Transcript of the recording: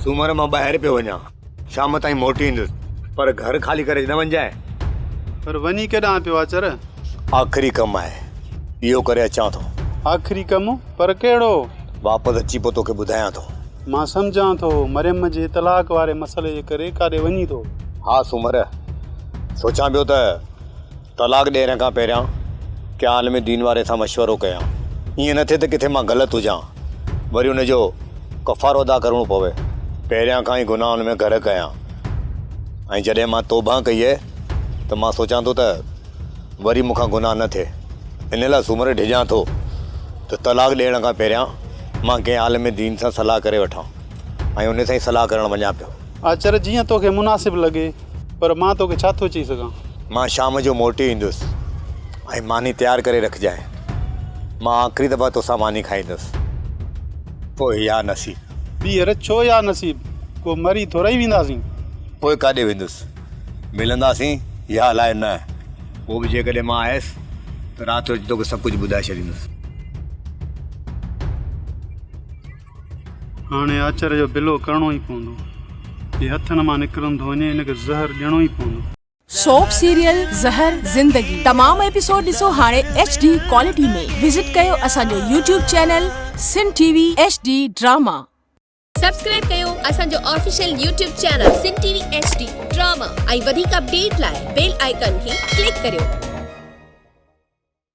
سومر مان ٻاهر پيو وڃان، شام تائين موٽي ايندس، پر گهر خالي ڪري نه وڃجانء. پر وڃي ڪيڏانهن پيو آچر؟ آخري ڪم آهي، اهو ڪري اچان ٿو. آخري ڪم؟ پر ڪهڙو؟ واپس اچي پوء توکي ٻڌايان ٿو. مان سمجهان ٿو، مريم جي طلاق واري مسئلي جي ڪري ڪاڏي وڃين ٿو. ها سومر، سوچان پيو ته طلاق ڏيڻ کان پهريان ڪنهن عالم دين واري سان مشورو ڪيان. ائين نه ٿئي ته ڪٿي مان غلط هجان، وري ان جو ڪفارو ادا ڪرڻو پوي. پهريان کان ئي گناهن ۾ غرق آهيان ۽ جڏهن مان توبهه ڪئي ته مان سوچان ٿو ته وري مون کان گناهه نه ٿئي. ان لاء سومر ڊڄان ٿو ته طلاق ڏيڻ کان پهريان مان ڪنهن عالم دين سان صلاح ڪري وٺان ۽ ان سان ئي صلاح ڪرڻ وڃان پيو. آچر، جيئن توکي مناسب لڳي، پر مان توکي ڇا ٿو چئي سگهان؟ مان شام جو موٽي ايندس ۽ ماني تيار ڪري رکجانء. مان آخري دفعا توسان ماني کائيندس. پوء يا نصيب. ٻيهر ڇو يا نصيب؟ ڪو مري ٿورئي وينداسين. پوء ڪاڏي ويندس؟ ملنداسين يا الائي نه. پوء به جيڪڏهن مان آيس ته رات جو اچي توکي سڀ ڪجهه ٻڌائي ڇڏيندس. هاڻي آچر جو بلو ڪرڻو ئي پوندو. هي هٿن مان نڪرندو وڃي هن کي زهر ڏيڻو ئي پوندو. سوپ سيريل زهر زندگي تمام ايپيسوڊ ڏسو هاڻي ايڇ ڊي ڪوالٽي ۾ وزٽ ڪيو اسان جو YouTube channel Sindh T V H D drama. Subscribe ڪيو اسان جو official YouTube channel Sindh T V H D drama ۽ وڌيڪ اپڊيٽ لاء بيل آئيڪان کي ڪلڪ ڪريو.